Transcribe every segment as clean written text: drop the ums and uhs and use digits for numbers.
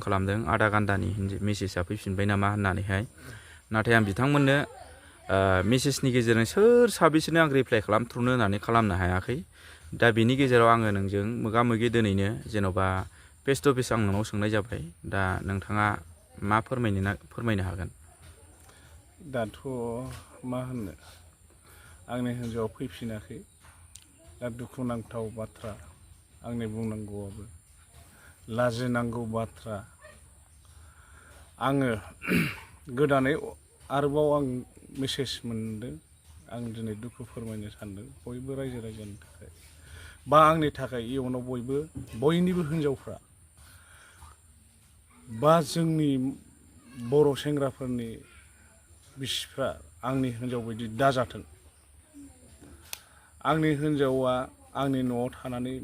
खालामदों आदा गान्दानि मेसेजआ फैफिनबाय नामा होननानैहाय नाथाय आं बिथांमोननो मेसेजनि गेजेरजों सोर साबेसेनो आं रिप्लाइ खालामथ्र'नो होननानै खालामनो हायाखै दा बेनि गेजेराव आङो नोंजों मोगा मोगि दिनैनो जेन'बा फेस टु फेस आं नोंनाव सोंनाय जाबाय दा नोंथाङा मा फोरमायनो हागोन दाथ' मा होननो आंनि हिन्जावा फैफिनाखै दा दुखुनांथाव बाथ्रा आंनि बुंनांगौआबो लाजिनांगौ बाथ्रा आङो गोदानै आरोबाव आं मेसेज मोनदों आं दिनै दुखु फोरमायनो सानदों बयबो रायजो राजानि थाखाय बा आंनि थाखाय इयुनाव बयनिबो हिन्जावफ्रा बा जोंनि बर' सेंग्राफोरनि बिसिफ्रा आंनि हिन्जाव बायदि दाजाथों आंनि हिन्जावा आंनि न'आव थानानै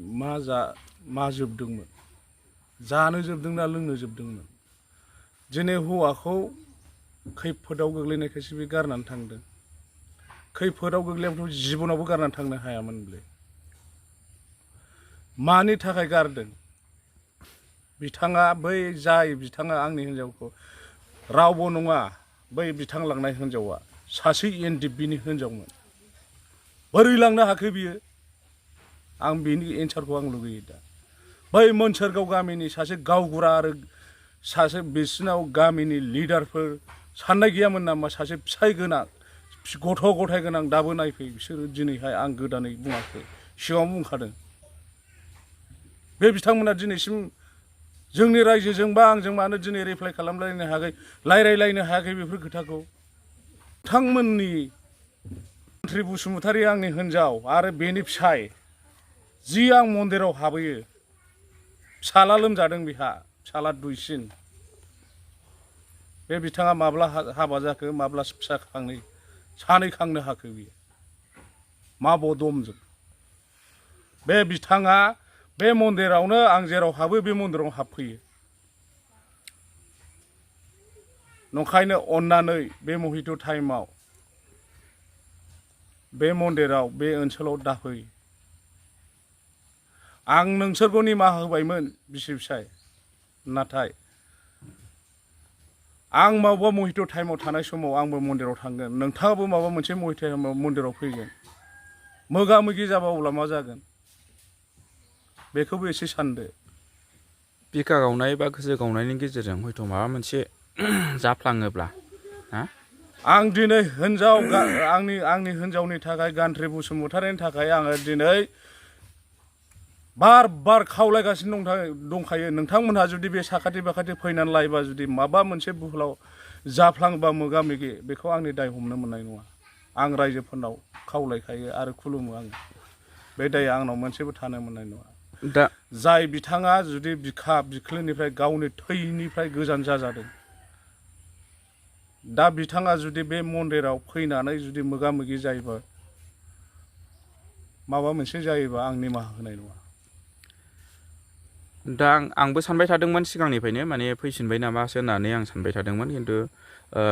मा जोबदोंमोन जानो जोबदोंना लोंनो जोबदोंमोन दिनै हौवाखौ खैफोदाव गोग्लैनायखायसो बे गारनानै थांदों खैफोदाव गोग्लैयाबाथ' जिबनावबो गारनानै थांनो हायामोनलै मानि थाखाय गारदों बिथाङा बिथाङा आंनि हिन्जावखौ रावबो नङा बै बिथां लांनाय हिन्जावा सासे एनडिएफबिनि हिन्जावमोन बोरै लांनो हाखो बियो आं बेनि एन्सारखौ आं लुगैयो दा बै मोनसोरगाव गामिनि सासे गावबुरा आरो सासे बिसिनाव गामिनि लिडारफोर साननाय गैयामोन नामा सासे फिसाय गोनां गथ' गथाय गोनां दाबो नायफै बिसोरो दिनैहाय आं गोदानै बुङाखै सिगाङाव बुंखादों बे बिथांमोना दिनैसिम जोंनि रायजोजों बा आंजों मानो दिनै रिप्लाइ खालामलायनो हायाखै रायज्लायलायनो हायाखै बेफोर खोथाखौ बिथांमोननि मन्त्रि बसुमतारी आंनि हिन्जाव आरो बेनि फिसाय जि आं मन्दिराव हाबहैयो फिसाला लोमजादों बिहा फिसाला दुइसिन बे बिथाङा माब्ला हाबा जाखो माब्ला फिसा खांनै सानै खांनो हाखो बियो मा बदमजों बे बिथाङा बे मन्दिरावनो आं जेराव हाबो बे मन्दिराव हाबफैयो नंखायनो अननानै बे महित टाइमाव बे मन्दिराव बे ओनसोलाव दाफै आं नोंसोरखौ निमाहा होबायमोन बिसि फिसाय नाथाय आं माबा महित टाइमाव थानाय समाव आंबो मन्दिराव थांगोन नोंथाङाबो माबा मोनसे महित टाइमाव मन्दिराव फैगोन मोगा मोगि जाबा अब्ला मा जागोन बेखौबो एसे सानदो बिखा गावनाय बा गोसो गावनायनि गेजेरजों हयथ' माबा मोनसे जाफ्लाङोब्ला आं दिनै आंनि हिन्जावनि थाखाय गान्थ्रि बसुमतारीनि थाखाय आङो दिनै बार खावलायगासिनो दंखायो नोंथांमोनहा जुदि बे साखाथि बाखाथि फैनानै लायोबा जुदि माबा मोनसे बुहुलाव जाफ्लाङोबा मोगा मोगि बेखौ आंनि दाय हमनो मोननाय नङा आं रायजोफोरनाव खावलायखायो आरो खुलुमो आं बे दाया आंनाव मोनसेबो थानो मोननाय नङा दा जाय बिथाङा जुदि बिखा बिख्लोनिफ्राय गावनि थैनिफ्राय गोजान जाजादों दा बिथाङा जुदि बे मन्दिराव फैनानै जुदि मोगा मोगि जायोबा माबा मोनसे जायोबा आं निमाहा होनाय नङा दा आंबो सानबाय थादोंमोन सिगांनिफ्रायनो माने फैफिनबाय नामासो होननानै आं सानबाय थादोंमोन खिन्थु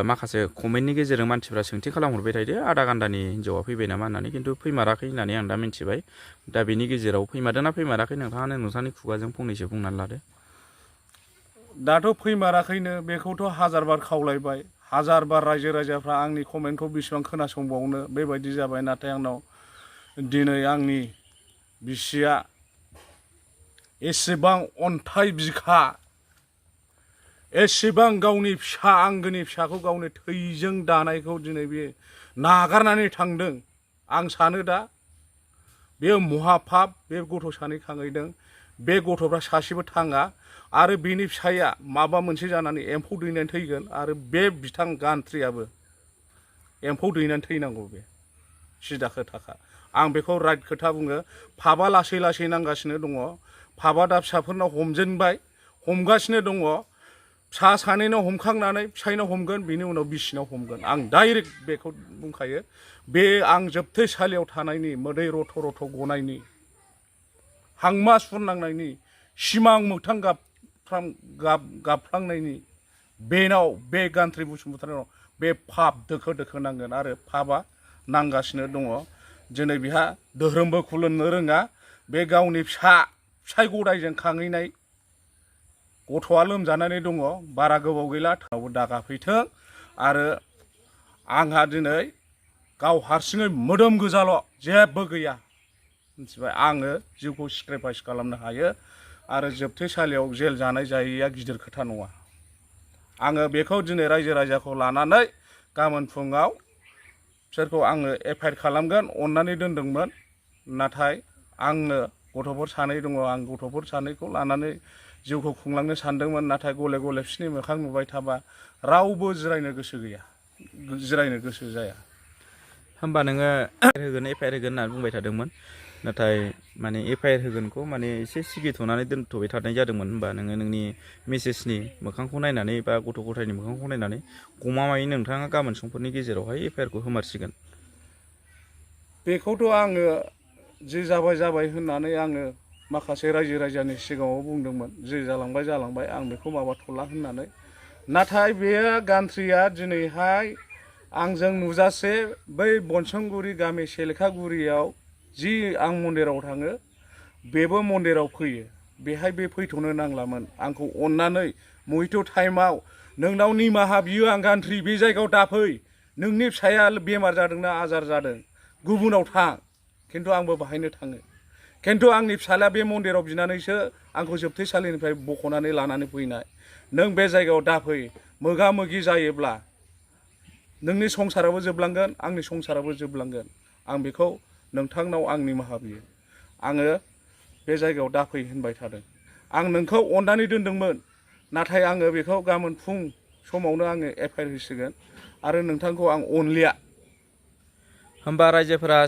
माखासे कमेन्टनि गेजेरजों मानसिफ्रा सोंथि खालामहरबाय थायो आदा गान्दानि हिन्जावा फैबाय नामा होननानै खिन्थु फैमाराखै होननानै आं दा मिन्थिबाय दा बेनि गेजेराव फैमारदोंना फैमाराखै नोंथाङानो नोंथांनि खुगाजों फंनैसो बुंनानै लादो दाथ' फैमाराखैनो बेखौथ' हाजार बार खावलायबाय हाजार बार रायजो राजाफ्रा आंनि कमेन्टखौ बेसेबां खोनासंबावनो बेबायदि जाबाय नाथाय आंनाव दिनै आंनि बिसिया एसेबां अन्थाइ बिखा एसेबां गावनि फिसा आंगोनि फिसाखौ गावनि थैजों दानायखौ दिनै बे नागारनानै थांदों आं सानो दा बेयो महापाप बे गथ' सानै खांहैदों बे गथ'फ्रा सासेबो थाङा आरो बेनि फिसाया माबा मोनसे जानानै एम्फौ दैनानै थैगोन आरो बे बिथां गान्थ्रियाबो एम्फौ दैनानै थैनांगौ बे सिदा खोथाखा आं बेखौ राइट खोथा बुङो पापआ लासै लासै नांगासिनो दङ पापआ दा फिसाफोरनाव हमजेनबाय हमगासिनो दङ फिसा सानैनाव हमखांनानै फिसायनाव हमगोन बिनि उनाव बिसिनाव हमगोन आं डाइरेक्ट बेखौ बुंखायो बे आं जोबथेसालियाव थानायनि मोदै रथ' रथ' गनायनि हांमा सुरनांनायनि सिमां मोगथां गाबफ्लांनायनि बेनाव बे गान्थ्रि बसुमतारीनाव बे पाप दोखो दोखो नांगोन आरो पापआ नांगासिनो दङ दिनै बिहा धोरोमबो खुलुमनो रोङा बे गावनि फिसाय गदायजों खांहैनाय गथ'आ लोमजानानै दङ बारा गोबाव गैला थेवबो दागाफैथों आरो आंहा दिनै गाव हारसिङै मोदोम गोजाल' जेबो गैया मिथिबाय आङो जिउखौ सेक्रिफाइस खालामनो हायो आरो जोबथेसालियाव जेल जानाय जायैया गिदिर खोथा नङा आङो बेखौ दिनै रायजो राजाखौ लानानै गाबोन फुङाव बिसोरखौ आङो एफआइआर खालामगोन अननानै दोनदोंमोन नाथाय आंनो गथ'फोर सानै दङ आं गथ'फोर सानैखौ लानानै जिउखौ खुंलांनो सानदोंमोन नाथाय गले गले बिसोरनि मोखां नुबाय थाबा रावबो जिरायनो गोसो गैया जिरायनो गोसो जाया होमबा नोङो होगोन एफआइआर होगोन होननानै बुंबाय थादोंमोन नाथाय माने एफआइआर होगोनखौ माने एसे सिगिथ'नानै दोनथ'बाय थानाय जादोंमोन होमबा नोङो नोंनि मिसेसनि मोखांखौ नायनानै बा गथ' गथायनि मोखांखौ नायनानै गमामायै नोंथाङा गाबोन समफोरनि गेजेरावहाय एफआइआरखौ होमारसिगोन बेखौथ' आङो जि जाबाय होननानै आङो माखासे रायजो राजानि सिगाङाव बुंदोंमोन जि जालांबाय आं बेखौ माबाथ'ला होननानै नाथाय बेयो गान्थ्रिया दिनैहाय आंजों नुजासे बै बनसंगुरि गामि सेलेखागुरियाव जि आं मन्दिराव थाङो बेबो मन्दिराव फैयो बेहाय बे फैथ'नो नांलामोन आंखौ अननानै मुहिथ' टाइमाव नोंनाव निमाहा बियो आं गान्थ्रि बे जायगायाव दाफै नोंनि फिसाया बेमार जादोंना आजार जादों गुबुनाव थां खिन्थु आंबो बाहायनो थाङो खिन्थु आंनि फिसाला बे मन्दिराव बिनानैसो आंखौ जोबथेसालिनिफ्राय बख'नानै लानानै फैनाय नों बे जायगायाव दाफै मोगा मोगि जायोब्ला नोंनि संसाराबो जोबलांगोन आंनि संसाराबो जोबलांगोन आं बेखौ नोंथांनाव आं निमाहा बियो आङो बे जायगायाव दाफै होनबाय थादों आं नोंखौ अननानै दोनदोंमोन नाथाय आङो बेखौ गाबोन फुं समावनो आङो एफआइआर होसिगोन आरो नोंथांखौ आं अनलिया होमबा रायजोफोरा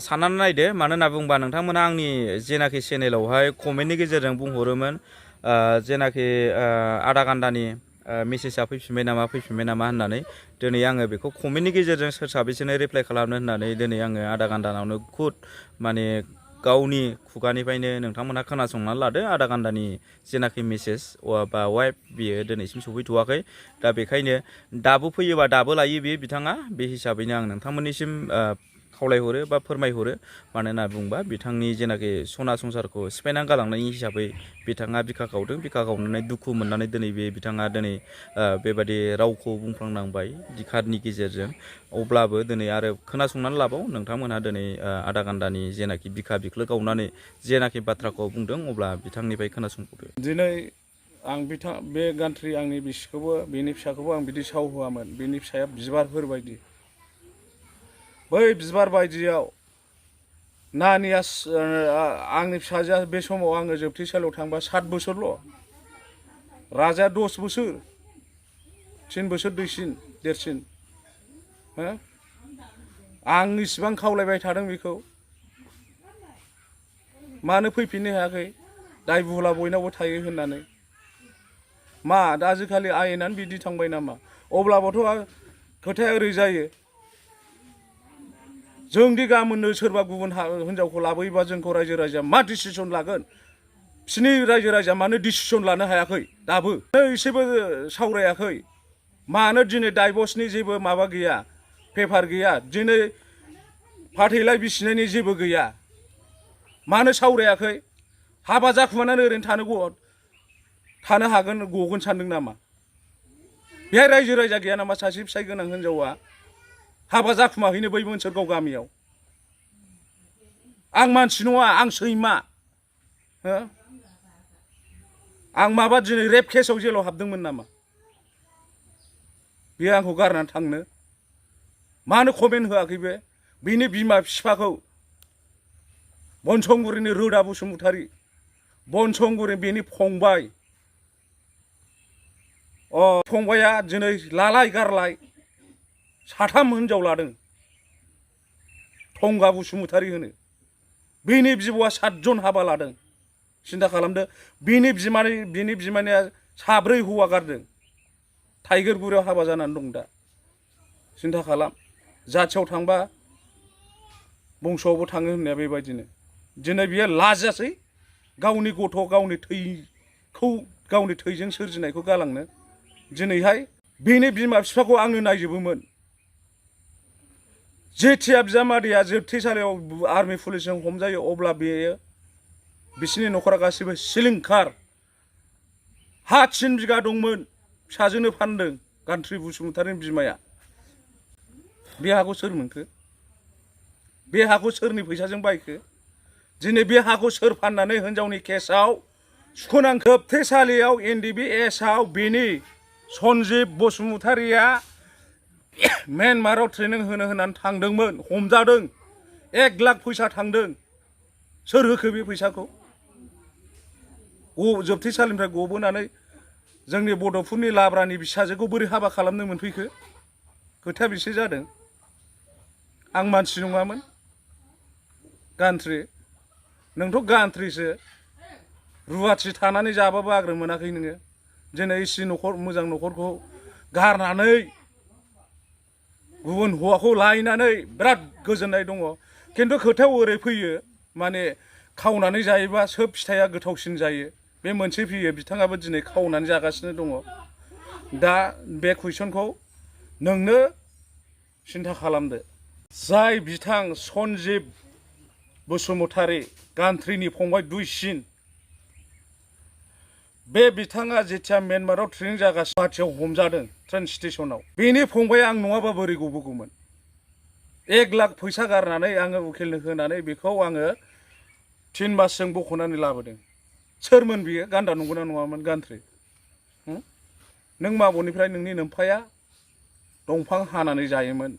साननानै नायदो मानो होनना बुङोबा नोंथांमोना आंनि जेनाखि चेनेलावहाय कमेन्टनि गेजेरजों बुंहरोमोन जेनाखि आधा घन्टानि मेसेजआ फैफिनबाय नामा होननानै दिनै आङो बेखौ कमेन्टनि गेजेरजों सोर साबेसेनो रिप्लाइ खालामनो होननानै दिनै आङो आधा घन्टानावनो खुद माने गावनि खुगानिफ्रायनो नोंथांमोनहा खोनासंनानै लादो आधा घन्टानि जेनाखि मेसेज बा वाइफ बियो दिनैसिम सफैथ'वाखै दा बेखायनो दाबो फैयोबा दाबो लायो बे बिथाङा बे हिसाबैनो आं नोंथांमोननिसिम खावलायहरो बा फोरमायहरो मानो होनना बुङोबा बिथांनि जेनाखि सना संसारखौ सिफायनानै गालांनायनि हिसाबै बिथाङा बिखा गावदों बिखा गावनानै दुखु मोननानै दिनै बिथाङा दिनै बेबादि रावखौ बुंफ्लांनांबाय दिखारनि गेजेरजों अब्लाबो दिनै आरो खोनासंनानै लाबाव नोंथांमोनहा दिनै आधा घन्टानि जेनाखि बिखा बिख्लो गावनानै जेनाखि बाथ्राखौ बुंदों अब्ला बिथांनिफ्राय खोनासंबावदो दिनै आं बे गान्थ्रि आंनि बिसिखौबो बेनि फिसाखौबो आं बिदि साव होआमोन बेनि फिसाया बिबारफोर बायदि बै बिबार बायदियाव नानिया आंनि फिसाजोआ बे समाव आङो जोबथेसालियाव थांबा 7 बोसोरल' राजाया 10 बोसोर 3 बोसोर देरसिन हो आं इसिबां खावलायबाय थादों बेखौ मानो फैफिननो हायाखै दाय बुहुला बयनावबो थायो होननानै मा दा आजिखालि आयेनानो बिदि थांबाय नामा अब्लाबोथ' खोथाया ओरै जायो जोंदि गाबोननो सोरबा गुबुन हिनजावखौ लाबोयोबा जोंखौ रायजो राजाया मा डिसिसन लागोन बिसिनि रायजो राजाया मानो डिसिसन लानो हायाखै दाबो एसेबो सावरायाखै मानो दिनै डाइभर्सनि जेबो माबा गैया पेपार गैया दिनै फाथैलाइ बिसिनायनि जेबो गैया मानो सावरायाखै हाबा जाखुमानानै ओरैनो थानो हागोन गगोन सानदों नामा बेहाय रायजो राजा गैया नामा सासे फिसाय गोनां हिनजावा हाबा जाखुमाहैनो बै मोनसोरगाव गामियाव आं मानसि नङा आं सैमा हो आं माबा दिनै रेप केसाव जेलाव हाबदोंमोन नामा बे आंखौ गारनानै थांनो मानो कमेन्ट होआखै बे बिनि बिमा बिफाखौ बनसंगुरिनि रोदा बसुमतारी बनसंगुरि बेनि फंबाय फंबाया दिनै लालाय गारलाय 3 हिनजाव लादों थंगा बसुमतारी होनो बेनि बिब'आ 7 जन हाबा लादों सिन्था खालामदो बेनि बिमानिया 4 हौवा गारदों टाइगारगुरियाव हाबा जानानै दं दा सिन्था खालाम जाथियाव थांबा बंस'आवबो थाङो होननाया बेबायदिनो दिनै बियो लाजासै गावनि गथ' गावनि थैजों सोरजिनायखौ गालांनो दिनैहाय बेनि बिमा बिफाखौ आंनो नायजोबोमोन जेथिया बिजामादैया जोबथेसालियाव आर्मि पुलिसजों हमजायो अब्ला बेयो बिसिनि न'खरा गासिबो सिलिंखार हा 3 बिगा दंमोन फिसाजोनो फानदों गानथ्रि बसुमतारिनि बिमाया बे हाखौ सोर मोनखो बे हाखौ सोरनि फैसाजों बायखो दिनै बे हाखौ सोर फाननानै हिनजावनि केसआव सुख'नां जोबथेसालियाव NDBS आव बेनि सन्जिब बसुमतारिया म्यानमाराव ट्रेनिं होनो होननानै थांदोंमोन हमजादों 1 लाख फैसा थांदों सोर होखो बे फैसाखौ जोबथेसालिनिफ्राय गबोनानै जोंनि बड'फोरनि लाब्रानि फिसाजोखौ बोरै हाबा खालामनो मोनफैखो खोथाया बेसो जादों आं मानसि नङामोन गानथ्रि नोंथ' गानथ्रिसो रुवाथि थानानै जाबाबो आग्रो मोनाखै नोङो दिनै इसे न'खर मोजां न'खरखौ गारनानै गुबुन हौवाखौ लायनानै बिराद गोजोननाय दङ खिन्थु खोथायाव ओरै फैयो माने खावनानै जायोबा सोब फिथाइया गोथावसिन जायो बे मोनसे फैयो बिथाङाबो दिनै खावनानै जागासिनो दङ दा बे कुइसनखौ नोंनो सिन्था खालामदो जाय बिथां सन्जिब बसुमतारि गानथ्रिनि फंबाय दुइसिन बे बिथाङा जेथिया म्यानमाराव ट्रेनिं जागासिनो गुवाहाटीआव हमजादों ट्रेन स्टेसनाव बेनि फंबाया आं नङाबा बोरै गबोगौमोन 1 लाख फैसा गारनानै आङो उकिलनो होनानै बेखौ आङो 3 मासजों बख'नानै लाबोदों सोरमोन बियो गान्दा नंगौना नङामोन गानथ्रि नों माबनिफ्राय नोंनि नोमफाया दंफां हानानै जायोमोन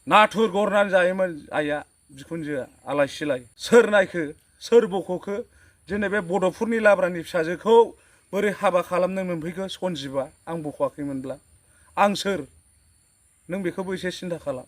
नाथुर गरनानै जायोमोन आइया बिखुनजोआ आलाय सिलाय सोर नायखो सोर बख'खो दिनै बे बड'फोरनि लाब्रानि फिसाजोखौ बोरै हाबा खालामनो मोनफैखो सन्जिबा आं बख'वाखैमोनब्ला आं सोर नों बेखौबो एसे सिन्था खालाम